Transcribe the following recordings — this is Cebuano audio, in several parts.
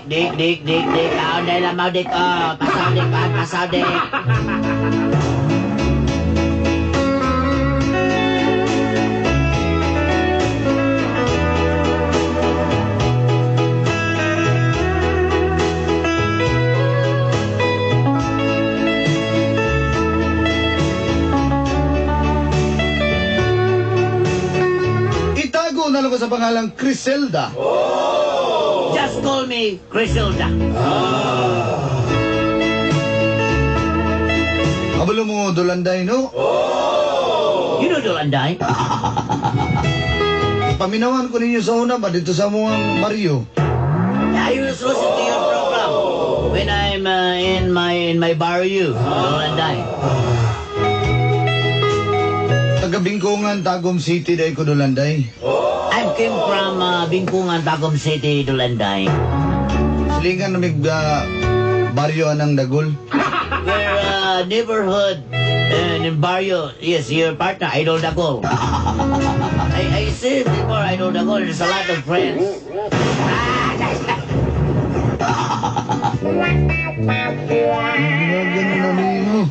Dik, dik, dik, dik. Kaon dahil lamaw, dik. Oh, pasaw, dik, paan, pasaw, dik. Itago na lang ko sa pangalang Criselda. Just call me Criselda. Kabalo mo, Dulanday, no? You know Dulanday? Paminawan ko ninyo sa una ba dito sa mga baryo. I used to listen to your program when I'm in my barrio, Dulanday. Taga Bingkungan, Tagum City, dahil ko, Dulanday. I came from Bingkungan, Tagum City, Dulanday. Silingan na mig baryo anang Dagol. We're neighborhood and in barrio. Yes, your partner, Idol Dagol. I see before Idol Dagol, there's a lot of friends. Ganun na nimo.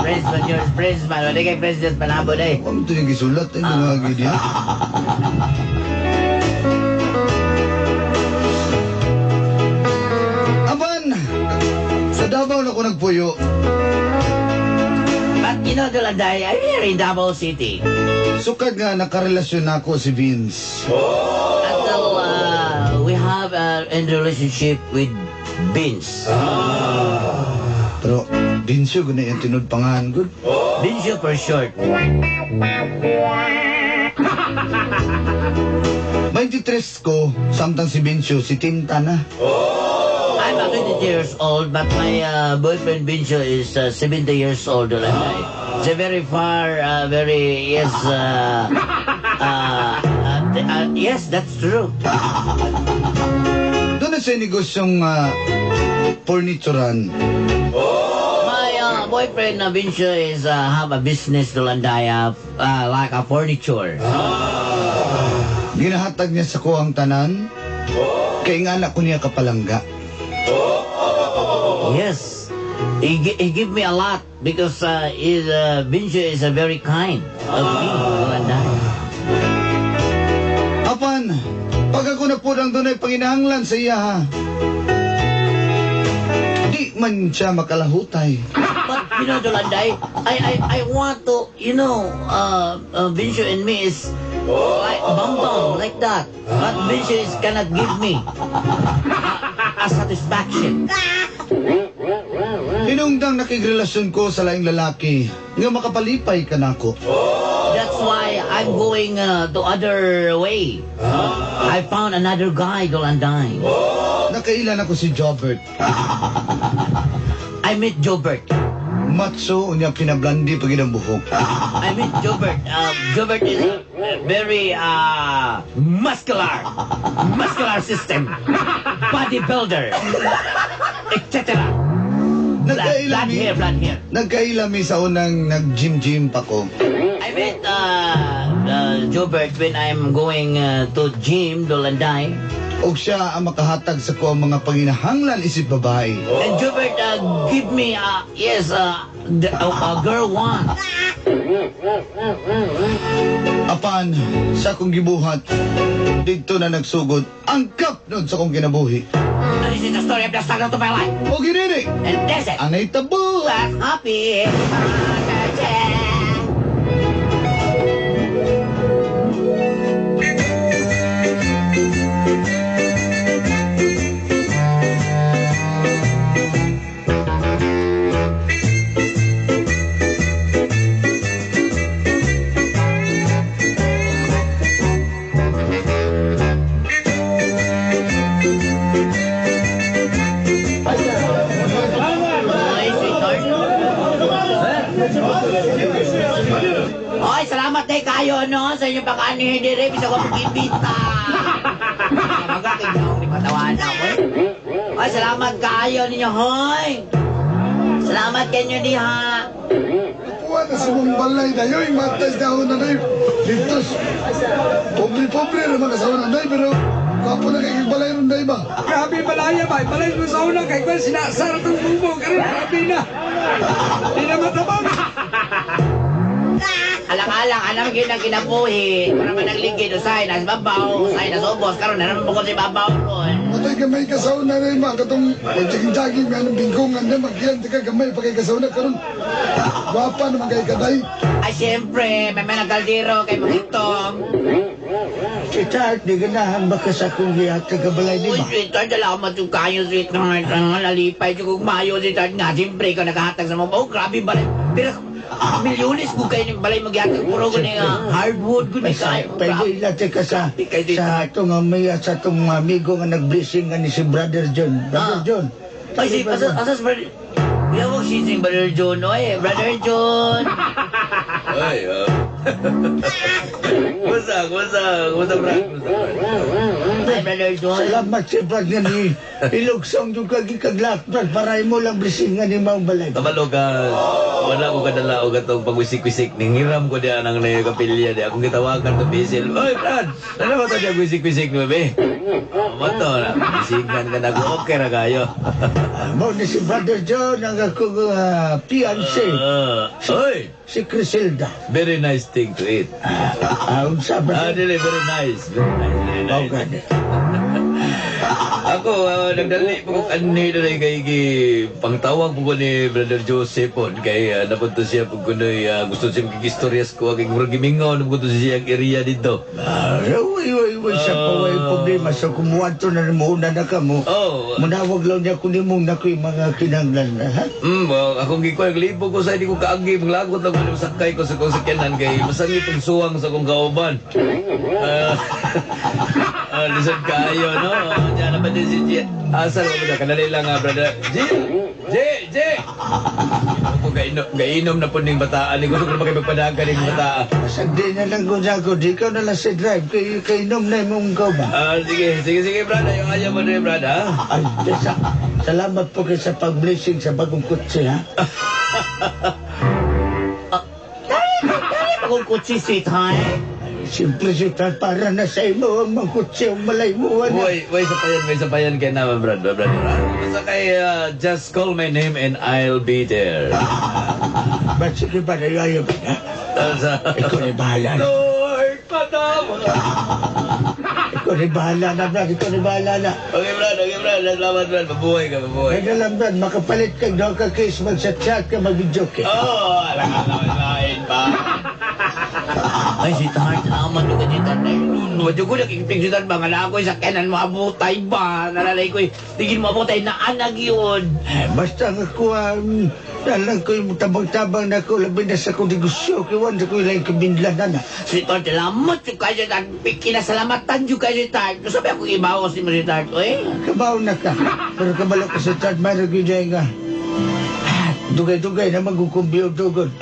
Friends man yours, friends man. Wala kay friends just panabo na eh. Ano ito yung gisulat? Ay, mga gidi. Apan, sa Davao na ko nagpuyo. But you know, Dulanday, I'm here in Davao City. Sukad nga nakarelasyon na ako si Vince. Until we have a relationship with Vince. Pero Vince yun, guna yung tinud pangahan, good. Vince for short. 23 ko, samtang si Vince, si Tinta na. I'm 22 years old, but my boyfriend Vince is 70 years old, Dulanday. It's a very far, very, yes, yes, that's true. Doon na sa negosyong furniturean. My boyfriend Vince is have a business, Dulanday, like a furniture. Ginahatag niya sa kuwang tanan. Kay nga anak ko niya kapalangga. Yes. He give me a lot because Vince is a very kind of me, Dulanday. Apan, pag ako na po ang dunay panginahanglan sa iya ha. Di man siya makalahutay. But you know, Dulanday, I want to, Vince and me is like bam bam, like that. But Vince is cannot give me a satisfaction. Hinungdang nakigrelasyon ko sa laing lalaki nga makapalipay ka nako. That's why I'm going to other way. I found another guy, Dulanday. Nakailan ako si Jobert. I met Jobert. Matso unya pinablandi pag ang buhok. I met Jobert. Jobert is very muscular, muscular system, bodybuilder, etc. Blood, blood hair, blood hair. Nagkaila mi sa unang nag-gym-gym pa ko. I met Jobert when I'm going to gym, Dulanday. Og siya ang makahatag sa ko ang mga panginahanglan isip babae. And Jobert give me, yes, a girl want. Apan, sa akong gibuhat, dito na nagsugod ang kapnod sa akong kinabuhi. And this is the story of the start of my life. O ginini, And that's it. ang naitabo! That's happy. Oy, sweetheart. Oy, salamat day kayo no sa inyong pag-anihin dire bisa ko pag-imbita. Magakignaong ni patawan ako. Oy, salamat kayo ninyo hoy. Salamat kanyo diha. Kuha na sa mong balay na yun, matas na ako na na. Dito, pobre-pobre naman asawa na pero Gwapo na kay balay ron day ba? Grabe balaya ba? Balay mo sa una kay kwan sinasar tong bubong karon grabe na. Di na matabang. Alang-alang, alam gyud ang kinabuhi. Para man ang ligid, usahay na sa babaw, usahay na sa ubos. Karon na naman bukod sa babaw ron. Matay gamay ka sa una na ba? Katong jogging-jogging, may anong bingkongan na, magkiyan ka gamay pa kay ka sa una karon. Gwapa naman kay kaday. Ay, siyempre, may mga kaldero kay Magitong. Sweetheart, di ganahan ba ka sa akong gihatag ka balay Uy, nimo? sweetheart, salamat yung kayo, sweetheart. Ang nalipay yung kung mayo, sweetheart. Nga, siyempre, ikaw nakahatag sa mga, oh, grabe balay. Pero, milyones ko kayo ng balay maghatag. Puro ko na hardwood ko ni kayo. Pwede ilate ka sa Kay sa itong amiga sa itong amigo nga nag-blessing nga ni si Brother John. Brother Ah. John. Ay, si, asas, brother. Kuya, wag si si Brother John, oy. Brother John. Ay, oh. Kumusta, kumusta, kumusta, Brad? Kumusta, Brad? Ay, Brother John. Salamat si Brad nga ni ilugsong yung kagikaglak Brad para mo lang blessing nga ni Maong Balay. Kabalo ka, wala ko kadala og atong pagwisik-wisik. Ninghiram ko diyan ang na kapilya di. Akong gitawagan to Basil. Oy, Brad! Ano ba to diyan wisik-wisik mo, be? Mo to na. Bisigan ka na ko. Okay ra kayo. Mao ni si Brother John ang akong fiancé, Oy! si Criselda. Very nice thing to eat. Unsa Ah, ba? dili, very nice. Very nice, very Mao nice. gani. Ako, nagdali po ko kanhi na kay gi pangtawag po ko ni Brother Joseph po kay napunto siya po kunoy gusto siya makikistorya ko kay murag gimingaw na po ko siya ang area dito. Uy, uy, uy, sa paway problema. So, kumuha to na muna na ka mo. Oh, Munawag lang niya kung mong nakoy mga kinanglan na, ha? Well, akong gikuan naglibo ko sa hindi ko kaagi manglagot lang ko sakay ko sa kong sakyanan kay masangit ang suwang sa kong kauban. Lisod kayo no. Diyan na ba din si G? Asa mo ba kadali lang brother. G. G, G. Ako gainom, gainom na po ning bataan. Gusto ko na makipagpadagan ning bataan. Sagdi na lang ko na ako. Di ka na lang sa drive. Kay, kay inom na imong ikaw ba? Sige, sige, sige, brother. Yung ayaw mo rin, brother. Ha? Ay, salamat po kayo sa pag-blessing sa bagong kutsi, ha? Dali pa kong kutsi, sweetheart. Siyempre, sweetheart, para na sa imo ang mga kutsi ang malay mo, ano? Way, way sa payan, way sa payan kay naman, brother, brother. Basta kay, just call my name and I'll be there. Ba, sige ba, ayaw ba, ha? Ikaw na bahala na. Lord, patawad. Ikaw na bahala na, Brad. Ikaw na bahala na. Okay, brad, okay, brad. Salamat, brad. Mabuhay ka, mabuhay. Kaya na lang, Brad, makapalit ka, doon ka case, mag-chat ka, mag-video ka. Oh, alam ka naman, lain pa. Ay, sweetheart, salamat yung sweetheart. Ay, wadyo ko nakikipig sweetheart ba? Nga na ako, sakyanan mo abutay ba? Nalalay ko, tigil mo abutay na anag yun. Eh, basta ang ako, alam ko yung tabang-tabang na ako, labi na sa akong negosyo, kaya wala ko ilang kabindlan na na. Sweetheart, salamat yung kayo, sweetheart. Kinasalamatan yung kayo, sweetheart. Sabi ako, ibawas ni mo, sweetheart. Uy, Kabaw na ka. Pero kabalo ka sa chat, mayroon yun nga. Dugay-dugay na magkukumbiyo dugon.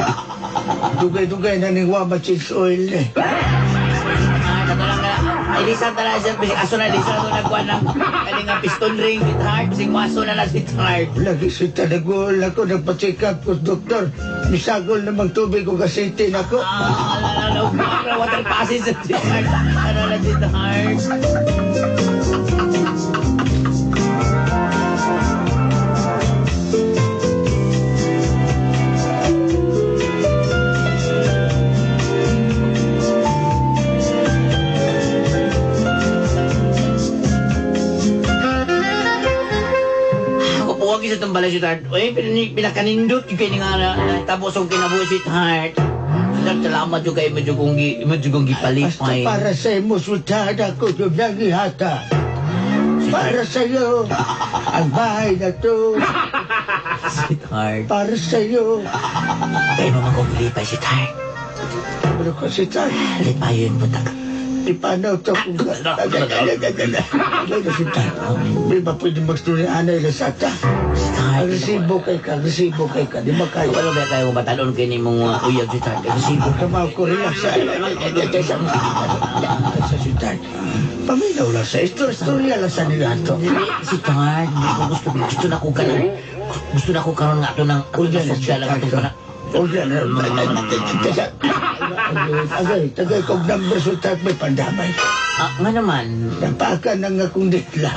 Dugay-dugay na ning wama change oil eh. Kato lang na. Ilisan ta na siya. Bisig aso na, ilisan na nagkuha ng kaning nga piston ring, sweetheart. Bisig maso na na, sweetheart. Lagi si Tanagol ako, nagpa-check up ko, doktor. Misagol namang tubig ko kasiti na ako. Ah, ala, ala, water passes, sweetheart. Ano na, sweetheart. Ako po wag sa tumbala sweetheart. Uy, pinakanindot yung kay nga na tapos ang kinabuhi sweetheart. Sweetheart, salamat yung kay medyo kong medyo kong Basta gipalipay. para sa imo, sweetheart, ako yung nangihata. Para sa iyo, ang bahay na to. Sweetheart. Para sa iyo. Kay mo man kong lipay, sweetheart. Ano ko, sweetheart? Lipayon mo ta. Di paano ito kung... Ano, sweetheart? Di ba pwede magstorya anay na sata? Sweetheart. Agresibo kay ka, agresibo kay ka. Di ba kayo? Wala ba kayo matalon kay ni mong uyab, sweetheart? Agresibo. Kamaw ko, relax. Sa sweetheart. Paminaw lang sa istorya lang sa nila ito. Dili, sweetheart. Hindi ko gusto. Gusto na ko karon. Gusto na ko karon nga ato ng ato Unya na na sugda lang atong kana. Unya na. Agay, tagay kog number sweetheart may pandamay. Ah, nga naman. Napaka na nga kong dila.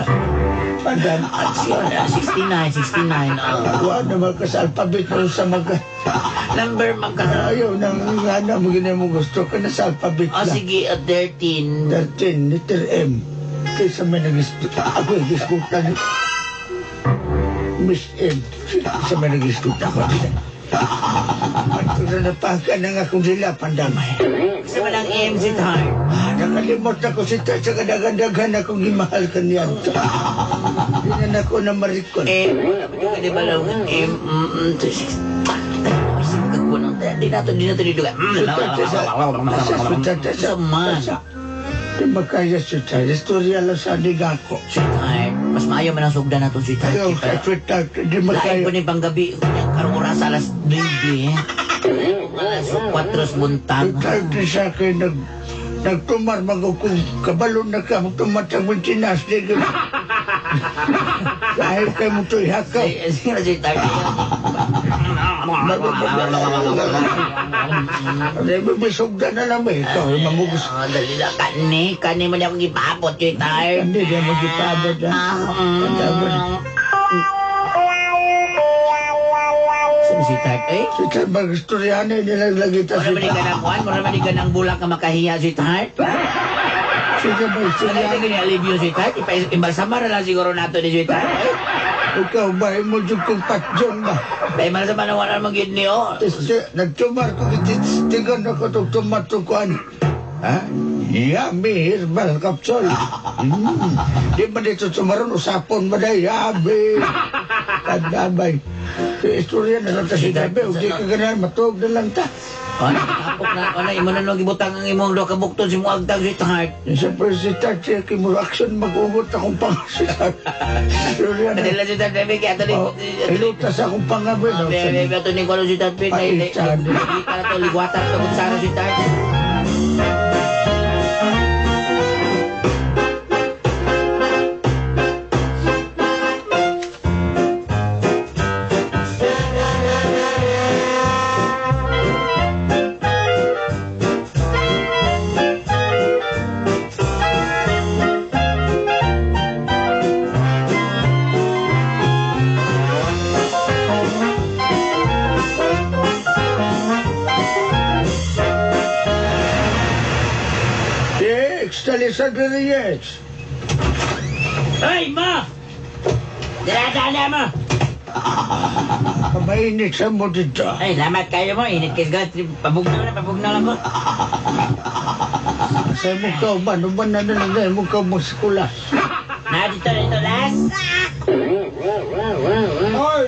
Pandamay. 69, 69. Oh. Wa naman ka sa alphabet mo sa mga... Number magka... Ayaw nang nga na mo mo gusto ka na sa alphabet Oh, lang. sige, 13. 13, letter M. Kaysa may nag-iskutan. Ako yung iskutan. Miss M. Sa may nag-iskutan ko. At na napaka na nga kung sila pandamay. Gusto mo ng M, sweetheart. Ah, nakalimot ako si Tat sa kadagan-dagan akong gimahal kaniya. Di na ako na marikon. M, di ba lang M, 6. Ay, di nato, di nato dito. Sa man. Di makaya si Tat. Istorya lang sa anig ako. Sweetheart, mas maayo man ang sugdan nato, sweetheart. Ayaw sa sweetheart, di Lain makaya. po ni panggabi, karong oras alas 9. Alas 4 buntag. Sweetheart, di sa akin nagtumar magukong kabalo na ka, magtumar sa muntinas. Di ka. Dahil kayo mo ito'y hakaw. Sige na, sweetheart. Bisugdan na lang ba ikaw? Mamugos. Ah, dali lang. Kani, kani man akong ipaabot, sweetheart. Hindi, di mo gipaabot ha. Ah, Sino sweetheart, eh? Sweetheart, mag-istoryahan nila lagi ta. Mura man ka ng kuwan, mura man ka ng bulak nga makahiya, sweetheart. Sweetheart, Ano mag-istoryahan. ito ganyan, alibyo, sweetheart? Imbalsamar na lang siguro nato ni sweetheart, eh? Ikaw ba, imo dyan kong patjon ba? Imbalsamar na wala namang gid niyo. Este, nagtumar ko, tigan ako itong tumar itong kuwan. Ha? Yummy herbal capsule. Di ba dito tumaron, usapon ba na, yummy. Tandabay. Istorya na lang ta si Dabe, di ka ganahan, matuog na lang ta. Ano, tapok na, ano, imo na lang gibutang ang imong duha ka bukton si muagtang, sweetheart. Siyempre si Tat, siya kay action mag-ugot akong pangasitat. Istorya na. Dali lang, sweetheart, baby, kaya ito ni... Oh, Ilutas akong pangabi. Ah, Bebe, ito ni Kualo, sweetheart, baby. Ay, saan? Ligwata na to, ligwata na to, kutsara, sweetheart. Yex, talisan na rin, Yex. Ay, ma! Dilata na mo! Pamainit sa mo dito. Ay, lamat kayo mo. Init kayo. Pabugnaw na, pabugnaw lang ko. Sa mo ka, man, uman na na na mo ka magsikulas. Na, dito, dito, las. Hoy!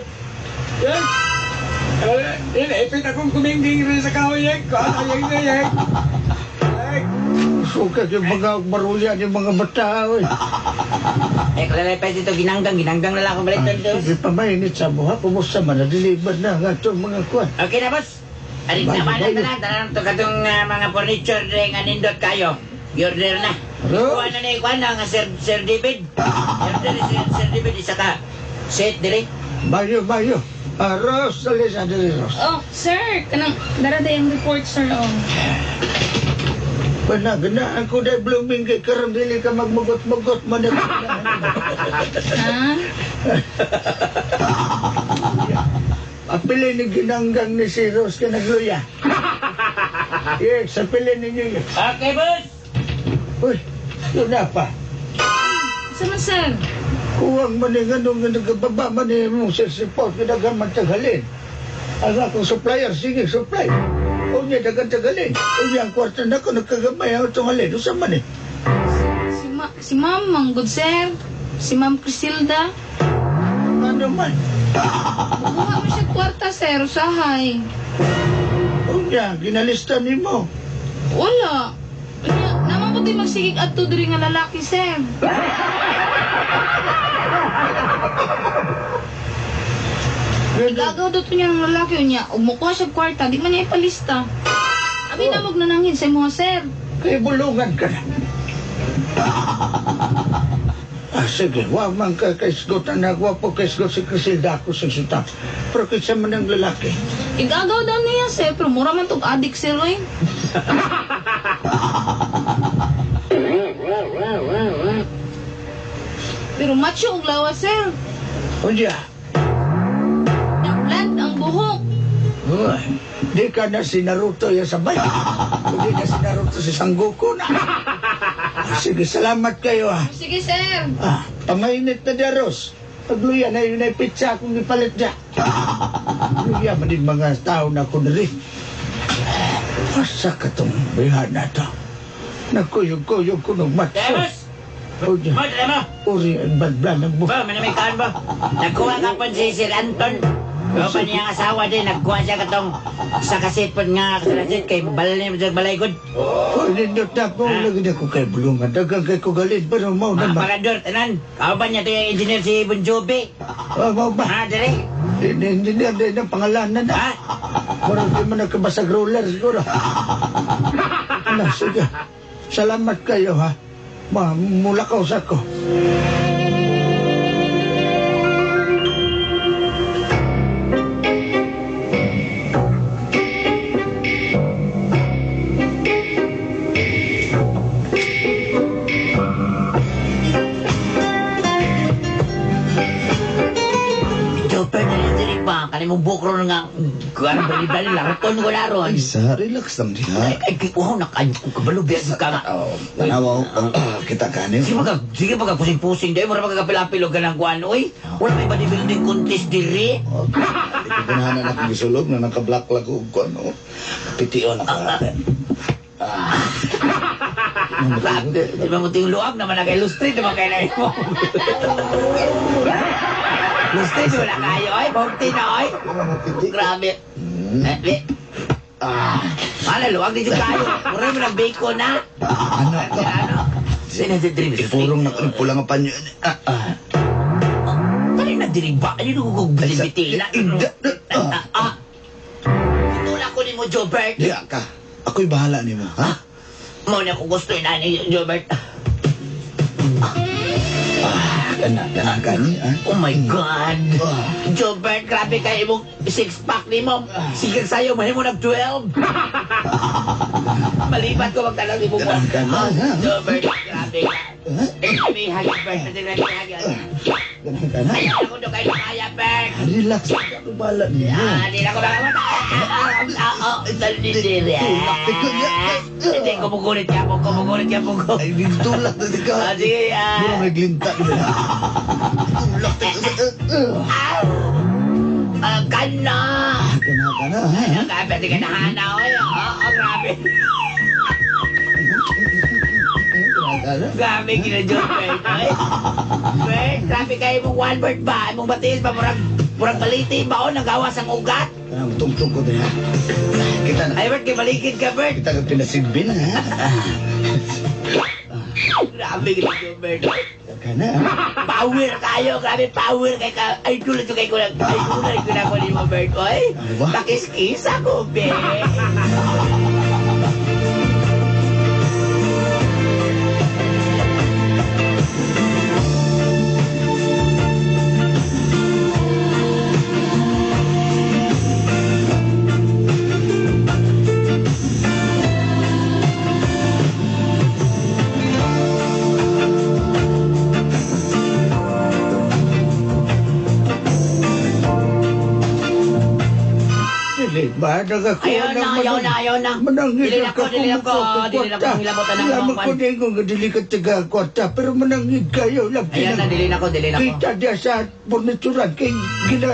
Yek! Eh, ipit akong kumingking rin sa kahoy, Yek. Ayek na, Yek. Yek! Suka yung mga maruya ni mga bata, oy. Eh, kalalay pa dito, ginanggang, ginanggang na lang akong balik dito. Sige, pamainit sa mo, ha? Kumusta man, na-deliver na ang atong mga kuwan. Okay na, boss. Arin Bayo, na, tanan, bayo. tanan, tanan, to katong mga furniture rin, anindot kayo. Order na. Ros. Kuha na ni, kuha na nga Sir, Sir David. Order ni Sir, Sir David, isa ka. Set, dire. Bayo, bayo. Ros, dali sa dali, Ros. Oh, sir, kanang dara day ang report, sir, oh. Wala, ganaan ko dahil blooming kay karon dili ka magmugot-mugot man. Ha? Apili ni ginanggang ni si Ros ka nagluya. Yes, apili ninyo yun. Okay, boss. Uy, yun na pa. Sa man, sir? Kuwang man ni ganun nga nagababa man ni mong sisipot, pinagaman tagalin. Ang akong supplier, sige, supply. O niya, dagan tagalin. O niya, ang kwarta na ko, nagkagamay ang itong halin. Usa man eh. Si ma'am, manggod, sir. Si Ma'am Crisilda. Ano man? Kuha mo siya kwarta, sir, usahay. O niya, ginalista ni mo. Wala. Unya, naman ko di magsigig adto diri nga lalaki, sir. Gagaw daw to niya ng lalaki unya. Ug mukuha siya kwarta, di man niya ipalista. Abi na mo nanangin sa imo, sir. Kay bulungan ka na. Ah, sige, wa man ka kaisgutan na, wa po kaisgot si Crisilda ako sa suta. Pero kaysa man ang lalaki. Igagaw daw niya, sir, pero mura man tog adik, sir, oy. Pero macho og lawas, sir. Unya. Bland ang buhok. Uy, di ka na si Naruto ya sabay. Hindi na si Naruto si Sanggoku na. Sige, salamat kayo ah. Sige, sir. Ah, pamainit na diya, Ros. Pagluya na yun ay pizza akong ipalit niya. Luya man din mga tao na kunri. Asa ka tong bihan na to. Nagkuyog-kuyog ko ng matso. Demos! Unya, Mo, demo! uri ang badlan ng buhok. Ba, may kaan ba? Nagkuha ka po si Sir Anton. Ba niyang asawa din, nagkuha siya katong sa kasit po nga kasalasit kay balay mo balay gud. Oh, nindot na po. Lagi na ko kay bulungan. Dagang kay ko galit. Pero mau Mga naman. pagador, tanan. Kauban niya to yung engineer si Bon Jovi. Oh, mau ba? Ha, dere? Hindi na, hindi na pangalanan na. Ha? Murag di mo nagkabasag roller siguro. Ano, sige. Salamat kayo ha. Ma, mulakaw sa ko. Joper na rin diri ba? Kani mong bukro nga. Kuan bali-bali laruton ko laron. Ay, sa, relax lang diha. Ay, ay, wow, nakain ko kabalubya ka nga. Oh, tanawa, kita ka niyo. Sige pagka pusing-pusing dahil mura pagkapilapilo ka ng kuan, oy. Wala may bodybuilding contest diri. Okay. Di ko ganahan na akong gisulog na naka-black lang ko kung ano. Pitiyon ako. Grabe, di ba mo ting luag naman na kay Lustre, di ba kay na mo? Lustre, di wala kayo, oy. Bogti na, oy. Grabe. Eh, eh. Ah, wala, luag di kayo. Mura mo ng bacon, na. Ano? Ano? Sino si Dream? Ipurong na ko pula nga panyo. Kani na diri ba? Ano ko kung bilibitila? Ah. Itulak ko ni mo, Jobert. Diya ka. Ako'y bahala nimo, ha? Mo na ko gusto yun, ani, Jobert. Kana, kana, gani, ha? Oh my God! Jobert, grabe kayo imong six-pack ni mo. Sige sa'yo, mahimo nag 12. Malipat ko magtanong ni mo. Kana, ha? Jobert, grabe ka. Eh, may hagi, Bert. May hagi. Kana, kana. Ay, ako doon kayo kaya, Bert. Relax. Ako'y bahala nimo. Ah, di na ko makamata. Hindi, kumukulit ka po, kumukulit ka po. Ay, tulak na di ka. Ah, sige, ah. Mura may glinta. Tulak na. Ah, kana. Kana, kana, ha? Grabe, di ka nahana, oy. Oo, grabe. Kana. Grabe, kina-Jobert, oy. Bert, grabe kayo mong one bird ba? Imong batis ba? Murag baliti ba? O, nagawas ang ugat? Kana, tungtong ko din, ha? Kita na. Ay, Bert, kay balikid ka, Bert. Kita ka pinasigbin, ha? Grabe, kina-Jobert. Kana, ha? Power kayo, grabe power kay ka. Ay, tulad yung kay ko lang. Ay, tulad ko na ko ni mo, Bert. Oy, Ano ba? pakiskis ako, Bert. Dili ba? Nagakuha Ayaw na, ayaw na, ayaw na. Manangit Dili na ka ko, dili na ko, dili na ko hilabutan ng Wala mga man ko kwan. na kung dili ka taga kwarta, pero manangit kayo. Labi Ayaw na, dili na ko, dili na ko. Kita diya sa furnituran kay gina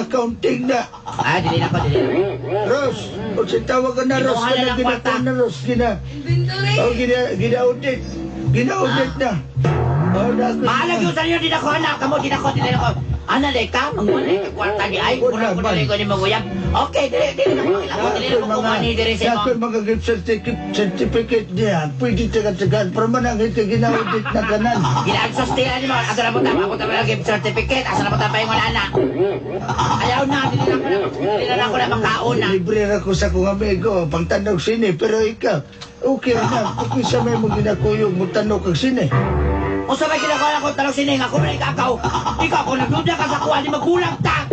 accounting na. Ah, dili na ko, dili na ko. Ros, o si tawag ka na Ros, Kinuha na kana lang gina kwarta. na Ros, gina, Inventory. oh, gina audit, gina audit na. Oh, na, Maalag yun sa inyo, di na ko, anak. Kamo, di na ko, di na ko. Ana, leka, mangwala ka kwarta di ay. Mura ko dili ko ni maguyab. Okay, dili, dili na ko, dili na ko kumani diri sa Sa imo. mga gift certificate niya, pwede taga-tagaan, pero manangit ka gina-audit na kanan. Ginaagsustilan ni mo. Asa na mo tama, ako tama gift certificate. Asa na mo tama yung wala na. Ayaw na, dili na ko na, dili na ko na makaon na. Libre ra ko sa kong amigo, pangtanaw sine, pero ikaw, okay na, kung sa may mo ginakuyog mo tanaw kag sine. Unsa may ginagawa ko tanong sining ako man ikaw. Ikaw kung nagduda ka sa kuha di magulang ta.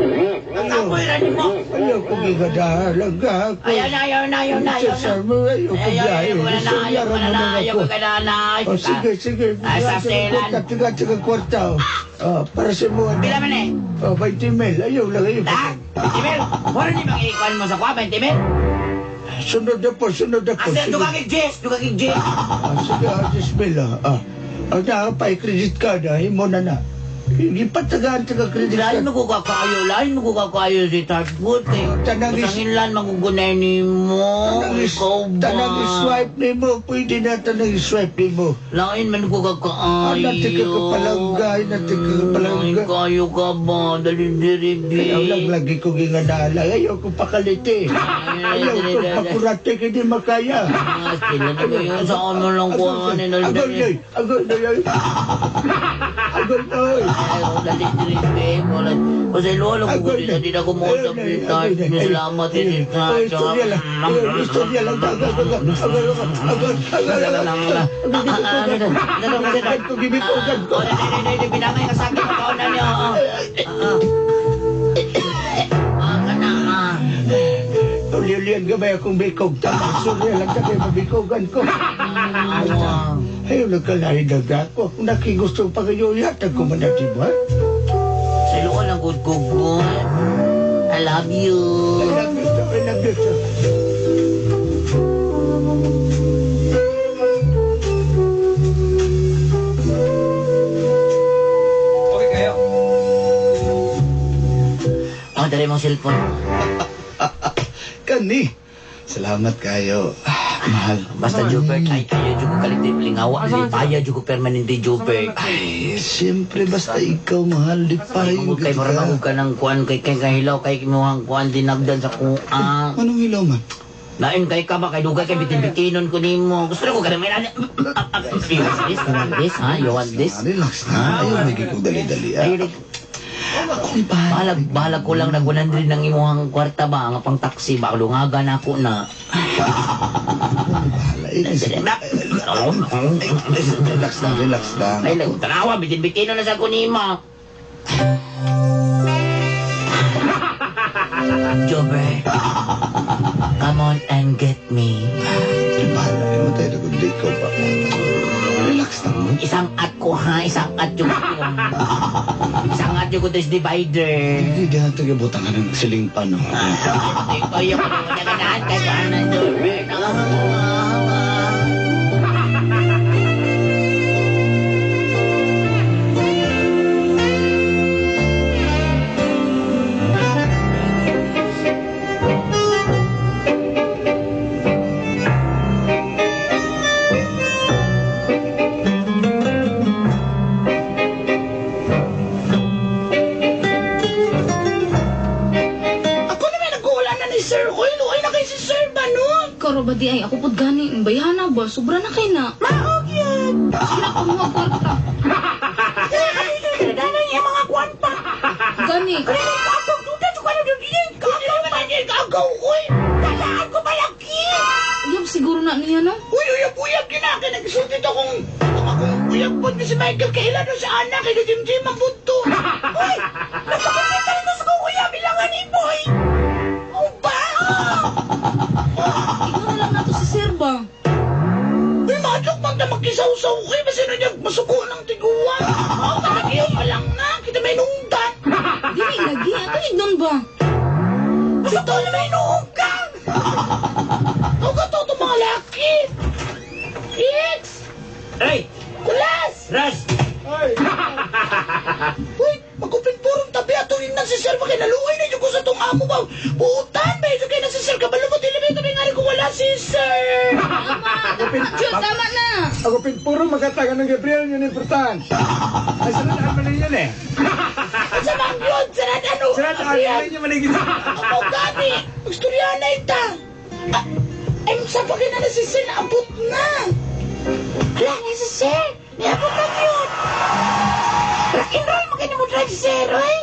Ang apoy ra nimo. Ayaw ko gigadahalanga ako. Ayaw na, ayaw na, ayaw na, ayaw na. Sa mo, ayaw ko Ayaw, biyahe. ayaw na, ayaw na, na ayaw ako. ka na, na. Oh, sige, sige. Ay, sa selan. Tiga, tiga, kwarta. Oh. Oh, para sa mo. Pila man eh? Oh, 20 mil. Ayaw lang, ayaw. Ha? 20 mil? Wala ni bang ikuan mo sa kuha, 20 mil? Sunod na po, sunod na po. Asa, Sige. duga kay Jess, duga kay Jess. Ah, sige, 10 mil. Ah, ah. Ah, na, pa credit card. Ah, himo na na. Ipatagaan taga credit Lain card. mo ko kakayo, lain mo ko kakayo si Tartwood kay Tanang is- Kasanginlan magugunay ni mo. Tanang is- Ikaw ba? Tanang swipe ni mo. Pwede na tanang swipe ni mo. Lain man ko kakaayo. Anak, tika ka palangga, anak, tika ka palangga. Lain kayo ka ba? Dali diri bi. Ayaw lang lagi ko ginganala. Ayaw ko pakaliti. Ayaw ko pakurate kay di makaya. Ah, sila na kayo. Sa ano lang ko ang ano Agol noy, agol noy. Agol noy. Ayaw, dali diri bi. Wala. Kasi lolo ko Agol di na di na kumuusap ni Tart. Salamat ni Tart. Ay, istorya lang. Ay, istorya lang. Agol, agol, agol, agol, agol, agol. Ko gibikogan ko. Binangay ka sa akin. Pagkauna niyo. Ah, kana ah. Uliulian gamay akong bikog. Tama, istorya lang kami mabikogan ko. Awa. Ayaw nagkalahin na ako. Kung nakigusto pa kayo, yatag ko man natin ba? Sa iluan ang good ko, good. I love you. I love you too. I love you too. Okay kayo. Oh, dali mong cellphone. Kani. Salamat kayo. Ah, mahal. Basta Jubert, ay ayaw jud ko kaligtid lingawa, lipaya jud ko permanente Jubert. Ay, siyempre basta ikaw mahal. Di pa rin Mangud kay mura mangud ka ng kuan kay kay kahilaw kay kimuhang kuan dinagdan sa kuan. Anong hilaw man? Lain kay ka ba kay dugay kay bitin-bitinon ko nimo. Gusto ko kanang may You want this? You want this? Ha? You want this? Relax na. Ayaw, may kong dali-dali. Ah. Ay, Akong bahala. bahalag, bahalag ko lang nag 100 ng imuhang kwarta ba nga pang taxi ba lungagan ako na. Bahala. Eh, Relax lang, relax lang. Ay, lang, tanawa, bitin-bitino na sa kunima. Jobert, come on and get me. Bahala. Ano tayo kundi ikaw pa. Relax lang mo. Isang at ko ha, isang at yung Isang at yung ko this divider. Hindi di natin gabutan ka ng siling pa, no? Ay, ko na ganahan kay Ana, Jobert. Ako naman nag-uula na ni Sir. Uy, luoy na kay si Sir ba, no? Karo ba di ay ako pud gani bayhana ba sobra na kay na. Maog yun. Sige na kumuha kwarta. Dana niya mga kwan pa. Gani. Kaya kaagaw, duda, ko na duda, kaagaw pa niya, kaagaw, uy. Talaan ko malaki. Uyab siguro na niya no. Uy, uyab, uyab, ginaka, nagsultit akong, akong uyab po ni si Michael kailan sa anak, kay Jim Jim ang bunto. Uy, nagpakumita rin sa kong uyab, ilangan ni boy. O ba? Ikaw na lang nato si Sir ba. Uy, madlok man ta makisaw-saw, uy, basta na niya masuko ng tiguan. Oh, talaga pa lang na, kita may nungdan. Dili lagi ato ignon ba. Basta to na may nuungkan. Huwag to itong mga laki. X! Ay, Kulas! Ras! Ay! Uy, magupin purong tabi ato yung nagsisir pa kay naluoy na ko sa tong amo ba? Buutan ba ito kay nagsisir ka balubot elevator nga kung wala si sir. Tama. Jud tama na. Ako puro magkatagan ng Gabriel yun importante. Ay, sarad man yun eh. Sa mang yun, sarad ano? Sarad man yun manigin. Ako gani, magstorya na ita. Ay, sa pa na si sir, naabot na. Hala, ni si sir, niabot na yun. Rock and roll, maganda mo drive si sir, oy.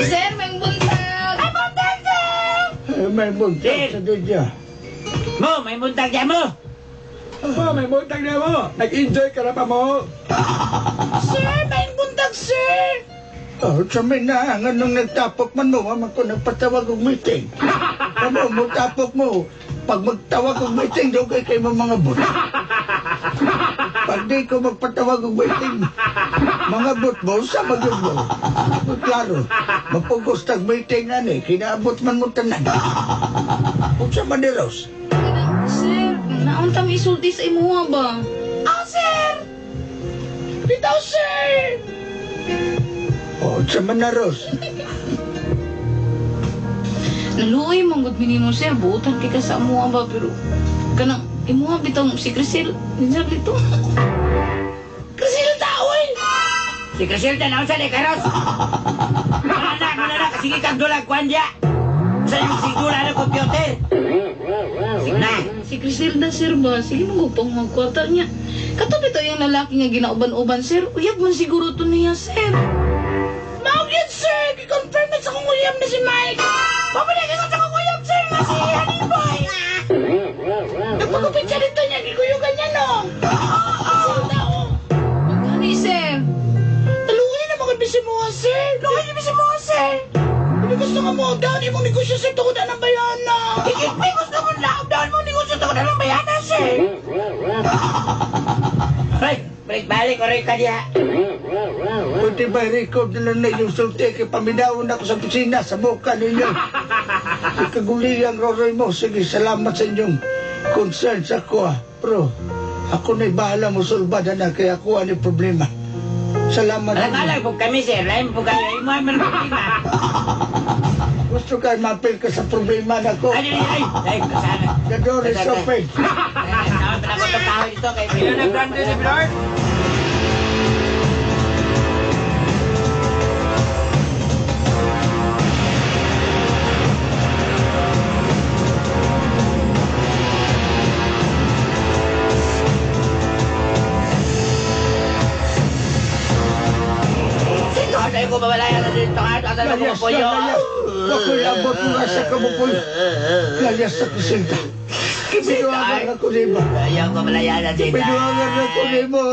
Sir, may buntag. Ay, buntag, sir! May buntag sa dudya. Mo, may buntag diya mo. Mo, may buntag na mo. Nag-enjoy ka na pa mo. Sir, may buntag, sir. Oh, sa may na, nung nagtapok man mo, man ko nagpatawag og meeting. Kamo, mo tapok mo. Pag magtawag og meeting, daw kay kay mga bot. Pag di ko magpatawag og meeting, mga bot mo, sa magyud mo. Klaro, mapugos tag meeting na ni, kinaabot man mo tanan. Unsa man ni Rose? Sir, naunta mi isulti sa imuha ba? Ah, sir! Bitaw, sir! Oh, unsa man na Rose? Naluoy man gud minimo sir, buotan kay ka sa amuha ba pero kanang imuha bitaw si Crisel, minsan dito. Crisilda, oy! Si Crisilda, naunsa ni Karos? Wala na, wala na, sige kang dulag, kwan diya. Sa iyong sigura ng computer. Na, Si Crisilda sir ba, sige mo pang magkwarta niya. Kato bitaw yung lalaki nga ginauban-uban sir, uyab man siguro to niya sir. Mao gyud, sir! Gi-confirm na sa kong uyab na si Mike! Pabalik ko sa kong uyab, sir, nga si Honey Boy! Nagpagupit siya dito niya, gikuyugan niya, no? Crisilda, oh! Gani sir. Taluin na mga bisimuha, sir! Luoy na bisimuha, sir! Hindi gusto nga mo down imong negosyo sir tungod ng bayana. Higit may gusto mo na down mo negosyo tungod ng bayana, sir. Ay, balik balik oray ka diha. Pwede ba i-record na lang na yung sulti kay paminawon ako sa opisina sa buka ninyo. Ikaguliyang roroy mo. Sige, salamat sa inyong concern sa ako ah. Pero ako na'y bahala mo sulbad na kaya ako ani problema. Salamat. Alang-alang po kami, sir. Lain po kayo. Imo man problema. Gusto ka mapil ka sa problema na ko. Ay, ay, ay. Ay, sana. The door is open. Tawag pa na ko itong kahoy dito kay Sino nag-grande si Bernard? Sino ko mawalayan na dito ka at ano ko Layas puyo. na, layas. Wako'y abot mo nga sa kamupoy. Layas sa kusinta. Kibinuangan ako nimo. Ayaw ko malayan na dito. Kibinuangan ako nimo.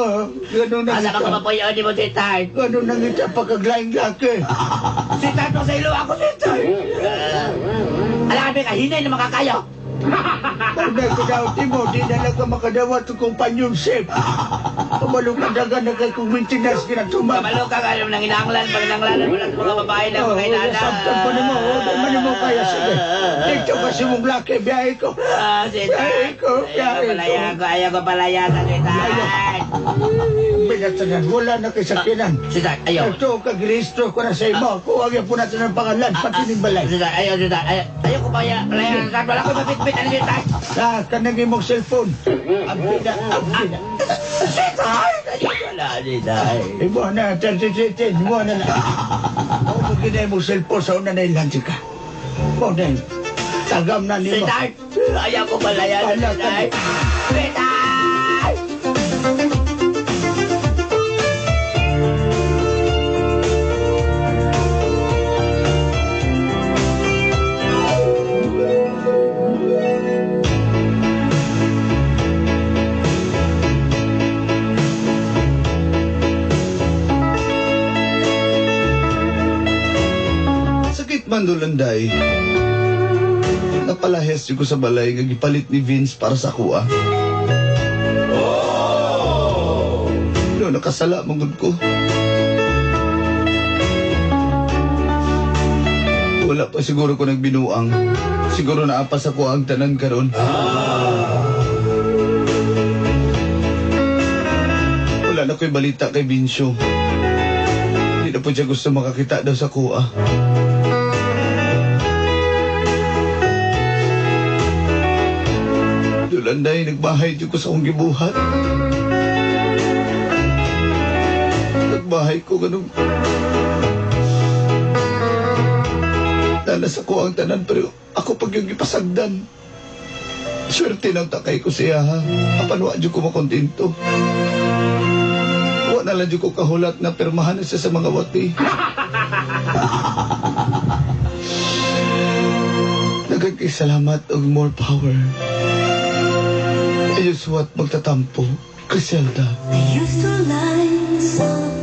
Ganun na Asa ka kita. mapuyo ni mo, sweetheart? Ganun na kita pagkaglaing laki. Sweetheart mo sa ilo ako, sweetheart. Alam kami kahinay na makakayo. Pag nagkadawat mo, di na lang ka makadawat ng companionship. Kabalo ka dagan na kay kung maintenance kinatuman. Kabalo ka ka nang inanglan, pag inanglanan mo lang sa mga babae na Oh, mga inana. sabtan pa nimo, oh, di man nimo kaya sige. Dito kasi mong laki, biyahe ko. Ah, sweetheart. Biyahe ko, Ayaw ko biyahe ko. palayan ko, ayaw ko palayan na, sweetheart. Binatanan, wala na kay sakinan. Sweetheart, ayaw. Ito, kag-rehistro ko na sa imo. Kuha po natin ang pangalan, pati ng balay. Sweetheart, ayaw, sweetheart. Ayaw, ayaw ko pala, palayan. Wala ko mapitpit, ano, sweetheart? Ah, kanang imong cellphone. Abida, abida. Sweetheart! Ayaw ko na, sweetheart. Imo na, 33, imo na na. O, kung ginay mong cellphone sa una na ilan ka. Mo na, tagam na nimo. Sweetheart! Ayaw ko palayan, Wala ka. sweetheart. Sweetheart! Sakit man dulanday. Napalahes ko sa balay nga gipalit ni Vince para sa kuha. Oh! No, nakasala man gud ko. Wala pa siguro ko nagbinuang. Siguro naa pa sa kuha ang tanan karon. Wala na ko'y balita kay Vincio. Hindi na po siya gusto makakita daw sa kuha. Dulanday, nagbahay dyan ko sa akong gibuhat. Nagbahay ko ganun. Tanas ako ang tanan pero ako pag yung gipasagdan. Swerte lang takay ko siya ha. Apan wa dyan ko makontento. Wa na lang dyan ko kahulat na pirmahan na siya sa mga wati. Nagkakay salamat og more power. Inyong suwat magtatampo, Griselda. I used to like the sun.